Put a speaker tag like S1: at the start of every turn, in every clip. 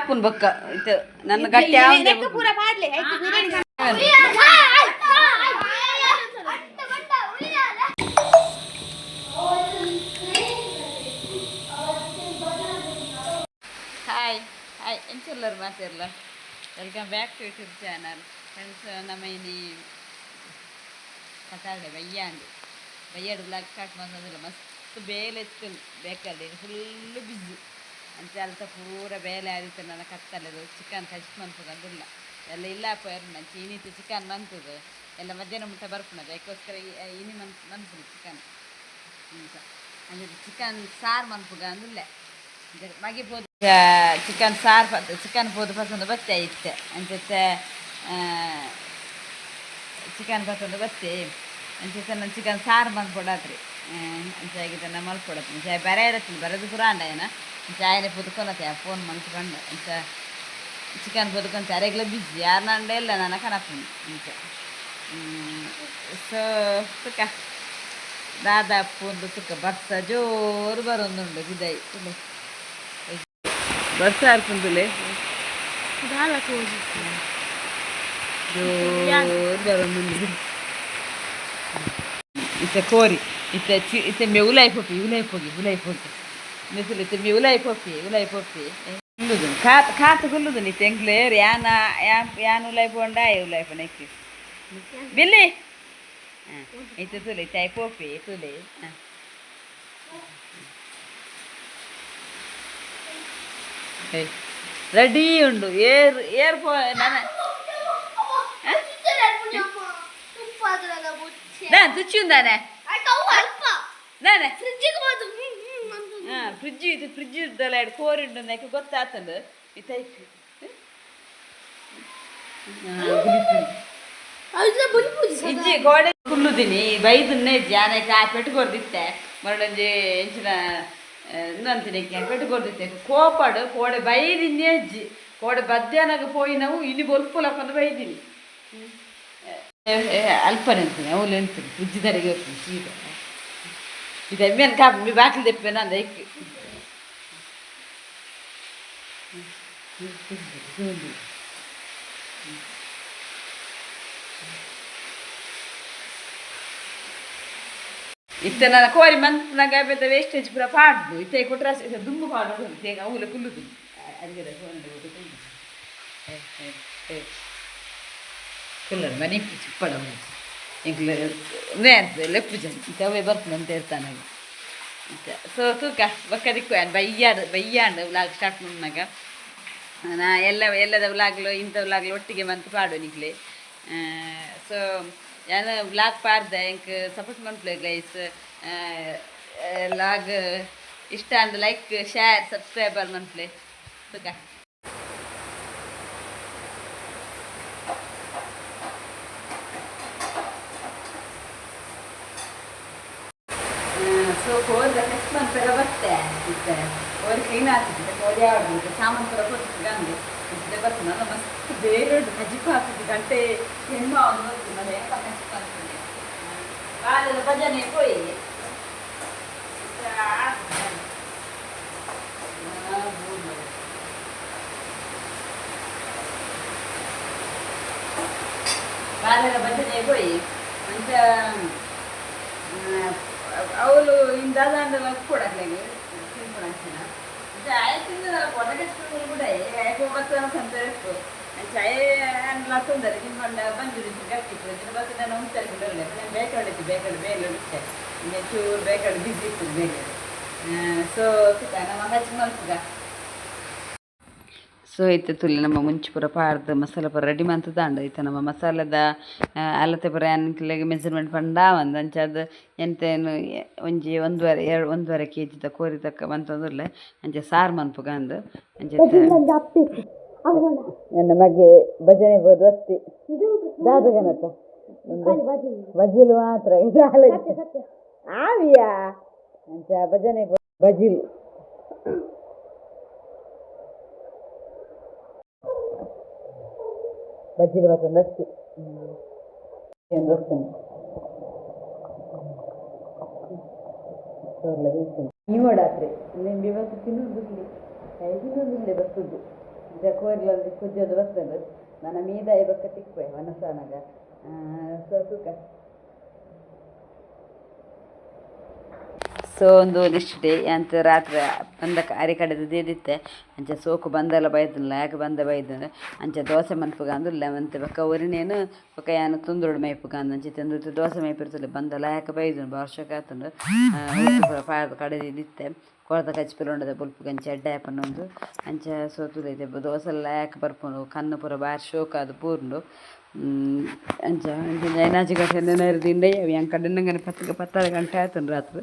S1: ಹಾಕುನ್ ಬೊಕ್ಕ ಇತ್ತೆ ನನ್ನ ಗಟ್ಟಿ ಆವಂದೆ.
S2: ಪೂರ ಪಾಡ್ಲೆ ಐಕ್ ಬಿರಿಯಾನಿ.
S1: ಹಾಯ್ ಹಾಯ್, ಎಂಚೆಲ್ಲರು ಮಾತಿರಲ್ಲ? Welcome back to YouTube channel, friends. ನಮ್ಮ ಇನಿ ಸಟಾರ್ಡೆ ಬಯ್ಯಾಂಡು ಬಯ್ಯಾಡು ಬ್ಲಾಗ್ ಸ್ಟಾರ್ಟ್ ಮಾಡೋದಿಲ್ಲ. ಮಸ್ತ್ ಬೇಲೆ ಇತ್ತು ಬೇಕಾದ್ರೆ, ಫುಲ್ ಬಿಸಿ ಅಂಚ ಅಲ್ತ ಪೂರ ಬೇಲೆ ಆದಿತ್ತು. ನನ್ನ ಕತ್ತಲೆದು ಚಿಕನ್ ಕಜಿಪ್ ಮನ್ಪುದಂದಿಲ್ಲ, ಎಲ್ಲ ಇಲ್ಲ ಪೋಯರ್ ನಂಚ. ಇನ್ನಿತ್ತು ಚಿಕನ್ ಮಂತದು ಎಲ್ಲ ಮಧ್ಯಾಹ್ನ ಮುಟ್ಟ ಬರ್ಪುನದು. ಅದಕ್ಕೋಸ್ಕರ ಇನಿ ಮನ್ ಮನ್ಪುದು ಚಿಕನ್ ಅಂತ. ಅಂದ್ರೆ ಚಿಕನ್ ಸಾರು ಮನ್ಪುಗ ಅಂದಿಲ್ಲ ಮಗೆ ಪೋದು. ಚಿಕನ್ ಸಾರು, ಚಿಕನ್ ಪೋದು ಪಸಂದು ಬತ್ತೆ ಇತ್ತೆ ಅಂಚತ್ತೆ. ಚಿಕನ್ ಪಸಂದು ಬತ್ತೆ ಅಂಚತ್ತೆ. ನಾನು ಚಿಕನ್ ಸಾರು ಮನ್ಪೊಡಾತ್ರಿ ಅಂಚಾಗಿದ್ದ ನಾ ಮಲ್ಪೊಡತ್ರಿ. ಅಂಚ ಬರೆ ಇರತ್ತಿಲ್ಲ, ಬರೋದು ಪೂರ ಅಂಡ ಏನ. ಅಂಚ ಆಯನೆ ಪುದ್ಕೊನತೆ ಫೋನ್ ಮನ್ಪುಂಡು. ಅಂಚ ಚಿಕನ್ ಪೊದ್ಕೊಂತ ಅರೆಗ್ಲ ಬಿಸಿ ಯಾರು ನಂಡ ಇಲ್ಲ ನನ್ನ ಕನಪುನಿ ಅಂಚ. ಸೊ ಸುಖ ದಾದಾಪು ಒಂದು ಸುಖ. ಬರ್ಸ ಜೋರು ಬರೊಂದುಂಡು ಬಿದೈ. ಬರ್ಸ ಆರ್ಪುಂದುಲೆ. ಜೋರು ಬರೊಂದುಂಡು ಇತ್ತೆ. ಕೋರಿ ಇತ್ತೆ ಚಿ ಇತ್ತೆ ಮೆ ಉಲಾಯಿ ಪೋಪಿ, ಉಲಾಯಿ ಪೋಗಿ, ಉಲಾಯಿ ಪೋಗಿ ಮೆಸುಲು. ಇತ್ತೆ ಮೆ ಉಲಾಯಿ ಪೋಪಿ, ಉಲಾಯಿ ಪೋಪಿ ಕುಲ್ಲುದು ಕಾತ್ ಕಾತ್ ಕುಲ್ಲುದು. ಇತ್ತೆ ಎಂಕ್ಲೆ ಯಾನ ಯಾನ್ ಉಲಾಯಿ ಪೋಂಡ ಉಲಾಯಿ ಪೋಣ ಎಕ್ಕು ಬಿಲ್ಲಿ. ಇತ್ತೆ ತುಲೆ, ಇತ್ತೆ ಆಯ್ ಪೋಪಿ ತುಲೆ. ರೆಡಿ ಉಂಡು. ಏರ್ ಏರ್ ಪೋ ನನ್ನ ತುಚ್ಚಿ ಉಂದಾನೆ ನಾನೆ. ಹಾಂ, ಫ್ರಿಜ್ ಇದು, ಫ್ರಿಜ್ ಇದ್ದಲ್ಲ ಎರಡು ಕೋರಿ ಉಂಟು ಅಂತ ಗೊತ್ತಾತಂದು. ಇತ್ತ ಇಜ್ಜಿ ಗೋಡೆ ಕುಲ್ಲುದಿನಿ ಬೈದುನ್ನೇ ಇಜ್ಜಿ. ಆನೈತೆ ಆ ಪೆಟ್ಟು ಕೊರ್ದಿತ್ತೆ ಮರಡೊಂಜಿ ಎಂಚಿನ ಅಂತೀನಿ ಪೆಟ್ಟು ಕೊರ್ದಿತ್ತೆ. ಕೋಪಡು ಕೋಡೆ ಬೈದಿನ್ನೇ ಅಜ್ಜಿ. ಕೋಡೆ ಮಧ್ಯಾಹ್ನಗ ಪೋಯಿನವು ಇನಿ ಬೊಲ್ಪುಲಕ್ಕೊಂದು ಬೈದಿನಿ. ಅಲ್ಪ ನಿಂತೀನಿ, ಅವಳು ಎಂತೀನಿ ಫ್ರಿಜ್ ದರಿಗೆ ಹೋಗ್ತೀನಿ ಸೀದಾ. ಇದು ಎಮ್ಮೆನ್ ಕಾಪಿ ಮಿ ಬಾಕಿಲ್ ದೆಪ್ಪೇನ ಅಂದ ಐಕ್. ಇತ್ತೆ ನನ್ನ ಕೋರಿ ಮಂತ್ನಾಗ ಬೇತ ವೇಸ್ಟೇಜ್ ಪೂರ ಪಾಡ್ದು. ಇತ್ತೆ ಕೊಟ್ರ ದುಂಬು ಪಾಡು ತೇಗ ಅವುಲ ಕುಲ್ಲುದು ಅಡಿಗೆ ಕುಲ್ಲರು ಮನೆ ಚಿಪ್ಪಡ ಎಂಕ್ಲ ಲೆಪ್ಪು ಜನ ಇತ್ತೆ ಅವೇ ಬರ್ಪುಂಡು ಅಂತ ಇರ್ತಾನೆ. ಇತ್ತೆ ಸೊ ತೂಕ ಬೊಕ್ಕ ದಿಕ್ಕು. ಬಯ್ಯಾಡು ಬಯ್ಯಾಂಡು ವ್ಲಾಗ್ ಸ್ಟಾರ್ಟ್ ಮಲ್ಪುನಗ ನಾ ಎಲ್ಲ ಎಲ್ಲದ ವ್ಲಾಗ್ಲು ಇಂಥ ವ್ಲಾಗ್ಲು ಒಟ್ಟಿಗೆ ಮಂತ್ ಪಾಡು ನಿಕ್ಲೆ. ಸೊ ಯಾನ್ ವ್ಲಾಗ್ ಪಾಡ್ದೆ, ಎಂಕ್ ಸಪೋರ್ಟ್ ಮನ್ಪುಲೆ ಗೈಸ್. ವ್ಲಾಗ್ ಇಷ್ಟ and like, share, subscriber ಮನ್ಪುಲೆ. ತೂಕ. ಸೊ ಕೋರಿದ ಕಟ್ ಮನ್ಪೆರ ಬತ್ತೆ. ಇತ್ತೆ ಕೋರಿ ಕ್ಲೀನ್ ಆಗ್ತಿದೆ, ಕೋರಿ ಆಡ್ದು ಸಾಮಾನು ಪೂರ ಕೊಟ್ಟು ಗಂದು ಇತ್ತೆ ಬರ್ತದೆ. ನನ್ನ ಮಸ್ತ್ ಬೇರೆ ಉಂಟು ಕಜಿಪ ಹಾಕಿದ್ದು. ಗಂಟೆ ಹೆಣ್ಣು ಅವನು ಬರ್ತದೆ ನಾನು ಏಪ ಕಜಿಪ ಅಂತೀನಿ. ಬಾಲೆದ ಭಜನೆ ಪೋಯಿ. ಬಾಲೆದ ಭಜನೆ ಪೋಯಿ ಅಂಚ. ಅವಳು ಇಂದಾದಾಂಡಲ ಕೊಡಕ್ಲೆಗ್ ತಿನ್ಪುನಂಚಿನ. ಅಂಚ ಆಯೆ ತಿಂದದಲ್ಲ ಕೊಡಗಟ್ಟು ಕೂಡ ಆಯೆ ಬತ್ತನ ಸಂತ ಇತ್ತು. ಅಂಚ ಆಯೆ ಅಂಡ್ಲ ತೊಂದರೆ ತಿನ್ಕೊಂಡ ಬಂದಿದ್ದು ಗಟ್ಟಿ ಇತ್ತು ಬತ್ತ. ನಾನು ಉಂತರೆ ಬಿಡಲ್ಲ, ನಾನು ಬೇಕಾಡಿತ್ತು ಬೇಕಾಡಿ ಬೇಲೆ ಉಂಟೆ. ಇನ್ನು ಚೂರು ಬೇಕಾಡಿ ಬಿಸಿ ಇತ್ತು ಬೇಲೆ. ಸೊ ನಮ್ಮ ಹಚ್ಚಿ ಮಲ್ಪುಗ. ಸೊ ಇತ್ತೆ ತುಲಿ ನಮ್ಮ ಮುಂಚಿ ಪೂರ ಪಾಡ್ದು ಮಸಾಲೆ ಪೂರ ರೆಡಿ ಮಂತುದಾಂಡು. ಇತ್ತೆ ನಮ್ಮ ಮಸಾಲೆದ ಅಲತೆ ಪೂರ ಅನ್ಕ್ಲೆಗ್ ಮೆಜರ್ಮೆಂಟ್ ಪಂಡ ಒಂದು ಅಂಚ ಅದು ಎಂತೇನು ಒಂಜಿ ಒಂದುವರೆ ಎರಡು ಒಂದುವರೆ ಕೆ ಜಿದ ಕೋರಿ ತಕ್ಕ ಮಂತೊಂದುಲ್ಲೆ. ಅಂಚ ಸಾರು ಮನ್ಪುಗ ಅಂದು. ಅಂಚ ನನ್ನ ಮಗೆ ಭಜನೆ ಬೋದು ಅತ್ತಿ ದಾದಗನತ್ತ ಬಜಿಲು ಮಾತ್ರ ಇದು ಆವಿಯಾ. ಅಂಚ ಭಜನೆ ಬಜಿಲು ಬಜ್ಜಿಲು ಬತ್ತೊಂದು ಅತ್ತಿ ಒಂದು ವಸ್ತುಂಡು ನೀವಡಾತ್ರಿ ನಿಂಬೆ ಬತ್ತು ತಿನ್ನುದಿಲ್ಲ, ತಿನ್ನುದಿಲ್ಲ ಬರ್ತದ್ದು. ಅಂಚ ಕೋರಿಲೊಂದು ಕುಜ್ಜೊಂದು ಬರ್ತದೆ ನನ್ನ ಮೀದಾಯಿ ಬೊಕ್ಕ ತಿಕ್ಕುವೆ ಮನಸ್ಸಾನಾಗ. ಸೊ ತೂಕ. ಸೊ ಒಂದು ನೆಕ್ಸ್ಟ್ ಡೇ ಅಂತ ರಾತ್ರಿ ಬಂದ ಅರಿ ಕಡೆದು ದೇದಿತ್ತೆ. ಅಂಚ ಸೋಕು ಬಂದಲ್ಲ ಬೈದಲ್ಲ, ಯಾಕೆ ಬಂದ ಬೈದಂದ್ರೆ ಅಂಚ ದೋಸೆ ಮನ್ಪುಗ ಅಂದುಲ್ಲ ಮಂತೆ ಬೊಕ್ಕ ಒರಿನೇನು ಬೊಕ್ಕ ಯಾನ್ ತುಂದುಡು ಮೈಪುಗ ಅಂದ್ ಅಂಚ ತಂದು ದೋಸೆ ಮೈಪಿರ್ತಲ್ಲ ಬಂದಲ್ಲ ಯಾಕೆ ಬೈದು ವರ್ಷಕ್ಕೆ ಆತಂದು ಪಾಡ್ದು ಕಡೆದಿತ್ತೆ. ಕೊಳತ ಕಚ್ಪಿಲ ಉಂಡದ ಬೊಲ್ಪುಗು ಅಂಚ ಎಡ್ಡೆ ಆಪುಂಡು ಅಂಚ ಸೋತುದೈತೆ ದೋಸೆ ಲಾಯಕ್ ಬರ್ಪುಂಡು ಕಣ್ಣು ಪೂರ ಬಾರಿ ಶೋಕ್ ಆದ್ ಪೂರ್ಂಡು. ಅಂಚ ಅಂಚ ಐನಾಜಿ ಗಂಟೆ ದಿಂಡೆ ಎಂಕ್ ಕಡೆನಂಗನೆ ಪತ್ತು ಪತ್ತರ ಗಂಟೆ ಆತುಂಡು ರಾತ್ರಿ.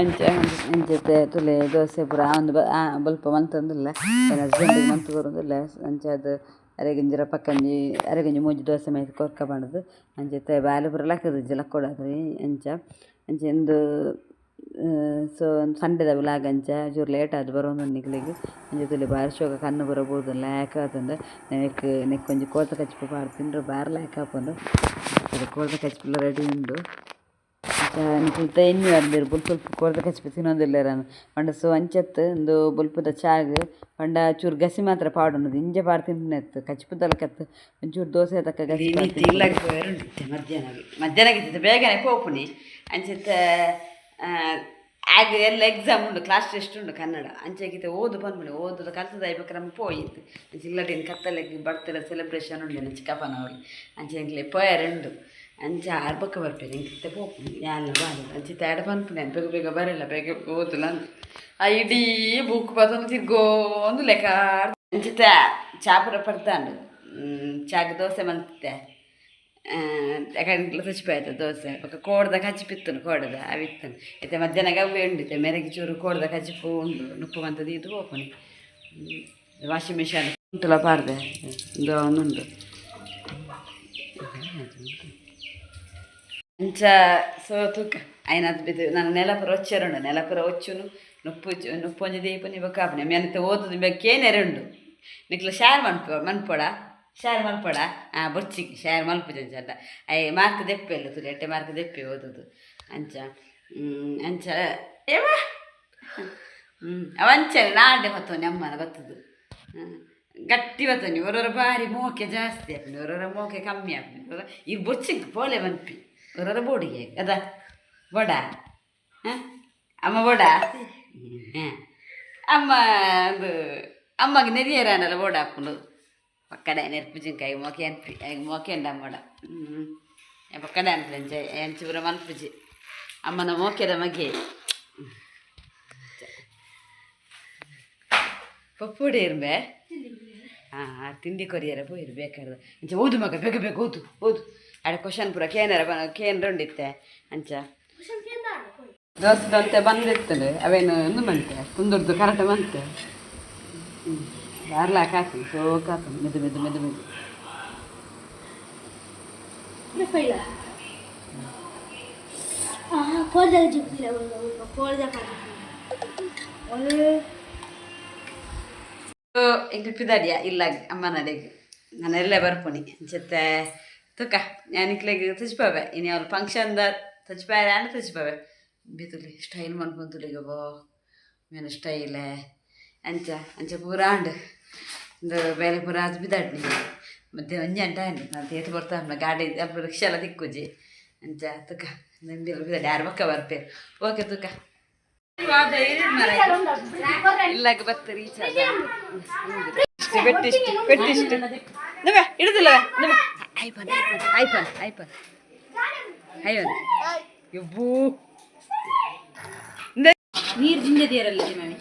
S1: ಅಂಚ ಅಂಚ ತುಲೆ ದೋಸೆ ಪೂರ ಆವೊಂದು ಬೊಲ್ಪ ಮಂತೊಂದುಲ್ಲೆ ಎನ್ನ ಹಸ್ಬೆಂಡಿಗೆ ಮಂತ್ ಕೊರೊಂದುಲ್ಲೆ. ಅಂಚ ಅದು ಅರೆಗೊಂಜಿ ರಪಕ್ಕಂಜಿ ಅರೆಗೊಂಜಿ ಮೂಜಿ ದೋಸೆ ಮೈತ್ ಕೊರ್ಕ ಪಂಡ್ದ್. ಅಂಚ ಬಾಲೆ ಪೂರ ಲಕ್ಕುದಿಜ್ಜಿ ಲಕ್ಕೊಡಾತ್ರಿ. ಅಂಚ ಅಂಚ ಇಂದು ಸೊ ಸಂಡೆದ ವ್ಲಾಗ್ ಅಂಚ ಚೂರು ಲೇಟ್ ಆದ್ ಬರೊಂದುಂಡು ನಿಕ್ಲೆಗ್. ಅಂಚ ತೂಲೆ ಬಾರಿ ಶೋಕ ಕಣ್ಣು ಪೂರ ಬೂರ್ದುಂಡು ಲಾಯ್ಕ್ ಆತುಂಡು. ನೆಕ್ಕ್ ನೆಕ್ಕ್ ಒಂಜಿ ಕೋತ ಕಚಿಪು ಪಾಡ್ದ್ ತಿಂಡ್ರೆ ಬಾರಿ ಲಾಯ್ಕ್ ಆಪುಂಡು. ಕೋತ ಕಚಿಪುಲ ರೆಡಿ ಉಂಡು. ನಿಕುಲು ಎನ್ನುವೆರ್ ಬೊಲ್ಪ ಬೊಲ್ಪ ಕೋರ್ದ ಕಚಿಪು ತಿನೊಂದುಲ್ಲೆರ್ ಪಂಡ ಸೊ ಅಂಚತ್ ಉಂದು ಬೊಲ್ಪುದ ಚಾಗ್ ಪಂಡ ಚೂರು ಗಸಿ ಮಾತ್ರ ಪಾಡೊಂಡು ದಿಂಜ ಪಾಡ್ ತಿನ್ಪಿನತ್ ಕಚಿಪುದ ಲೆಕ್ಕತ್ ಒಂಚೂರು ದೋಸೆ ತಕ್ಕ ಗಸಿ ಇಲ್ಲಗ್ ಪೋಯೆರುಂಡಿತ್ತೆ ಮಧ್ಯಾಹ್ನ ಮಧ್ಯಾಹ್ನ ಇತ್ತೆ ಬೇಗನೆ ಪೋಪುನಿ. ಅಂಚಿತ್ತ ಆಗ ಎಲ್ಲ ಎಕ್ಸಾಮ್ ಉಂಡು, ಕ್ಲಾಸ್ ಟೆಸ್ಟ್ ಉಂಡು ಕನ್ನಡ. ಅಂಚೆಗಿತ್ತೆ ಓದು ಪನ್ಪುನಿ ಓದುದ ಕಲ್ತದ ಬೊಕ್ಕ ನಮ್ಗೆ ಪೋಯಿತ್ತು. ಅಂಚ ಇಲ್ಲಡಿನ ಕತ್ತಲೆಗ್ ಬರ್ತ್ಡೇ ಸೆಲೆಬ್ರೇಷನ್ ಉಂಡು ನನ್ನ ಚಿಕ್ಕಪ್ಪನವ್ರು. ಅಂಚ ಎಂಕ್ಲೆ ಪೋಯೆರುಂಡು ಅಂಚ ಆರ್ ಬೊಕ್ಕ ಬರ್ಪೇರು ಎಂಕ್ ಪೋಪುನಿ ಯಾನ್ಲ ಬಾಲೆ. ಅಂಚ ಎಡ ಪನ್ಪುನಿ ಬೇಗ ಬೇಗ ಬರಲ್ಲ ಬೇಗ ಓದುಲ ಅಂದ್. ಆ ಇಡೀ ಬುಕ್ ಪತೊಂದು ತಿರ್ಗೋಂದು ಲೆಕ್ಕ. ಅಂಚಿತ್ತ ಚಾಪುರ ಪರ್ತಾಂಡು ಚಾಗ್ ದೋಸೆ ಮಂತೆ ಯಾಕಂದ್ರೆ ಆಯ್ತು ದೋಸೆ ಬೊಕ್ಕ ಕೋಡ್ದ ಕಚಿಪು ಇತ್ತುಂಡು ಕೋಡದ ಅವಿತ್ತುಂಡು ಇತ್ತೆ ಮಧ್ಯಾಹ್ನ ಅವೇ ಉಂಡು. ಇತ್ತೆ ಮೆರೆಗೆ ಚೂರು ಕೋಡ್ದ ಕಚಿಪು ಉಂಡು ನುಪ್ಪು ಮಂತದ ಇದು ಪೋಪುನಿ. ವಾಷಿಂಗ್ ಮಿಷನ್ ಉಂಟುಲ ಪಾಡ್ದೆ ಉಂದು ಉಂಡು. ಅಂಚ ಸೊ ತೂಕ ಐನಾತ್ ಬಿದ್ದು ನಾನು ನೆಲಪುರ ಒಚ್ಚರುಂಡು ನೆಲಪುರ ಒಚ್ಚುನು ನುಪ್ಪು ನುಪ್ಪು ಒಂಜಿ ದೀಪುನಿ ಬೊಕ್ಕ ಆಪುನಿ ಮೆನತೆ ಓದುದು ಕೇನೆರೆ ಉಂಡು. ನಿಕ್ಲ ಶೇರ್ ಮನ್ಪೊಡ ಶೇರ್ ಮನ್ಪೊಡ ಬೊರ್ಚಿ ಶೇರ್ ಮನ್ಪುಜಿ ಅಂಚ I mark ದೆಪ್ಪೆಲ್ಲ ತುಲೆ ಎಡ್ಡೆ ಮಾರ್ಕ್ ದೆಪ್ಪೆ ಓದುದು. ಅಂಚ ಅಂಚ ಏವ ಅವ ಅಂಚನೆ ನಾಡೆ ಬತ್ತವನಿ ಅಮ್ಮನ ಬತ್ತದು ಗಟ್ಟಿ ಬತ್ತವನಿ. ಒರೊರ ಬಾರಿ ಮೋಕೆ ಜಾಸ್ತಿ ಆಪುನಿ ಒರೊರ ಮೋಕೆ ಕಮ್ಮಿ ಆಪುನಿ. ಈ ಬೊರ್ಚಿಗ್ ಪೋಲೆ ಮನ್ಪಿ ಒರೊರ ಬೋಡಿಗೆ ಅದ ಬೋಡ ಅಮ್ಮ ಬೋಡ ಅಮ್ಮ ಅದು ಅಮ್ಮಗೆ ನೆರಿಯರಾನಲ್ಲ ಬೋಡ ಆಪುಂಡು ಪಕ್ಕಡೆ ನೆರ್ಪುಜಿಂಕ ಐ ಮೋಕೆ ಅನ್ಪಿ I ಮೋಕೆ ಉಂಡು ಅಮ್ಮಡ ಪಕ್ಕಡೆ ಅನ್ಪಿ ಅಂಚ ಅಂಚ ಪೂರ ಮನ್ಪುಜಿ ಅಮ್ಮನ ಮೋಕೆದ ಮಗೆ ಪಪ್ಪುಡೆ ಇರ್ಬೆ ಹಾಂ ತಿಂಡಿ ಕೊರಿಯರ ಪೋಯಿರು ಬೇಕಾದ್ರೆ. ಅಂಚ ಓದು ಮಗ ಬೇಗ ಬೇಗ ಓದು ಓದು. ಅಡೆ ಕ್ವಶನ್ ಪೂರ ಕೇನರ ಕೇಂದ್ರ ಉಂಡಿತ್ತೆ ಅಂಚ ದೋಸೆದಂತೆ ಬಂದಿರ್ತದೆ ಅವೇನು ಒಂದು ಮಂತೆ ಕುಂದುರ್ದು ಕರೆಕ್ಟ್ ಮಂತೆ ಬಾರ್ಲಾಕ ಹಾಕು ಸೋಕ್ ಹಾಕು ಮೆದು ಮೆದು ಮೆದು ಮೆದು. ಎಂಕ್ ಪಿದಾಡಿಯ ಇಲ್ಲ ಅಮ್ಮನಡೆಗ್ ನಾನೆಲ್ಲ ಬರ್ಪುನಿ ಅಂಚತ್ತೆ ತುಕ ಯಾನಿಕ್ಲೆಗ್ ತುಚ್ಪವೆ ಇನಿ ಅವ್ರು ಫಂಕ್ಷನ್ the ತುಚ್ಪಾರೆ ಆಂಡ ತುಚ್ಪವೆ ಬಿತುಲಿ ಸ್ಟೈಲ್ ಮನ್ಪೊಂತುಲಿಗ ಬೋ ಮೇನ ಸ್ಟೈಲೆ ಅಂಚ ಅಂಚ ಪೂರ ಆಂಡ್ ಇಂದು ಬೇಲೆ ಪೂರ ಆದ್ ಬಿದಾಡ್ನಿ ಮಧ್ಯೆ ಒಂಜಿ ಗಂಟೆ ಆಂಡ್ ನಾನು ತೇತು ಬರ್ತಾ ಗಾಡಿ ಅಲ್ಪ ರಿಕ್ಷಾ ಎಲ್ಲ ತಿಕ್ಕುಜಿ. ಅಂಚ ತುಕ ನಂಬಿಲ್ಲ ಬಿದಾಡಿ ಯಾರು ಬೊಕ್ಕ ಬರ್ಪೇರು. ಓಕೆ ತುಕ ಇಲ್ಲಾಗ ಬತ್ತ ರೀಚ್ ಆದ ಬೆಟ್ಟಿಷ್ಟು ಬೆಟ್ಟಿಷ್ಟು ನವೆ ಹಿಡಿದಿಲ್ಲ ನವೆ ಐಫೋನ್ ಐಫೋನ್ ಐಫೋನ್ ಐಫೋನ್ ಇಬ್ಬೂ
S2: ನೀರು ಜಿಂಜದಿಯರಲ್ಲಿ ಮಾಮಿ.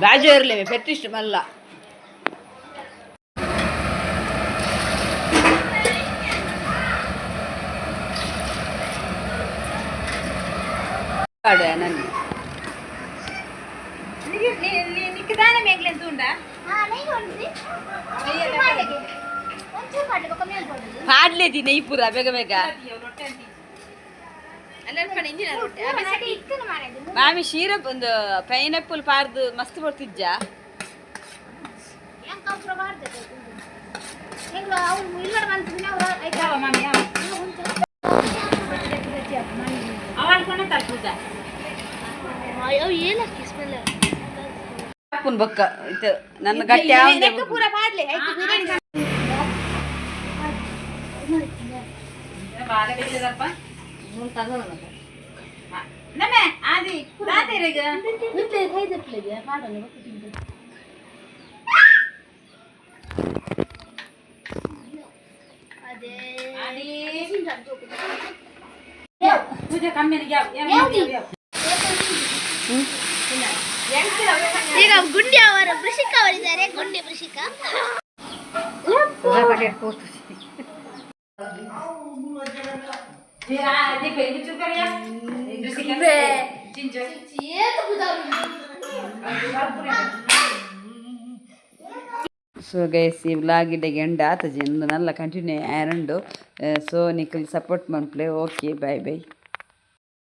S1: ಬಾಜು ಇರಲಿ ಪೆಟ್ಟಿಷ್ಟು ಮಲ್ಲ. ನನ್ಗೆ ಪಾಡ್ಲೇದಿ ನೆಯ್ ಪೂರ ಬೇಗ ಬೇಗ. ಮಾಮಿ ಶೀರಪ್ ಒಂದು ಪೈನಾಪಲ್ ಪಾಡ್ದು ಮಸ್ತ್ ಬರ್ತಿಜ್ಜ.
S3: ಅಯ್ಯೋ ಏನಕ್ಕೆ ಸ್ಮೆಲ್?
S1: ಹಾಕುನ್ ಬೊಕ್ಕ ಇದು ನನ್ನ ಗಟ್ಟಿ ಆವಂದೆ.
S3: ಪೂರ ಪಾಡ್ಲೆ ಐಕ್ ಬಿರಿಯಾನಿ.
S2: ಬಾಲ ಬೆಚ್ಚದಪ್ಪ. ನಮ್ಮೆ ಆದಿ ರಾತ್ರಿಗ.
S3: ಅದೇ.
S2: ಆದಿ ಪೂಜೆ ಕಮ್ಮಿನಿಗೆ ಯಾವ ಯಾವ?
S3: ಈಗ ಗುಂಡಿ ಅವರ ಬೃಷಿಕ ಅವರಿದ್ದಾರೆ, ಗುಂಡಿ ಬೃಷಿಕ.
S1: ಸೊ ಗೈಸ್, ಈ ವ್ಲಾಗ್ ಇಡೆಗೆ ಎಂಡ್ ಆತಜಿ. ಇಂದು ನಲ್ಲ ಕಂಟಿನ್ಯೂ ಆ್ಯರಂಡು. ಸೊ ನಿಕಲ್ ಸಪೋರ್ಟ್ ಮನ್ಪ್ಲೆ. Okay, bye bye.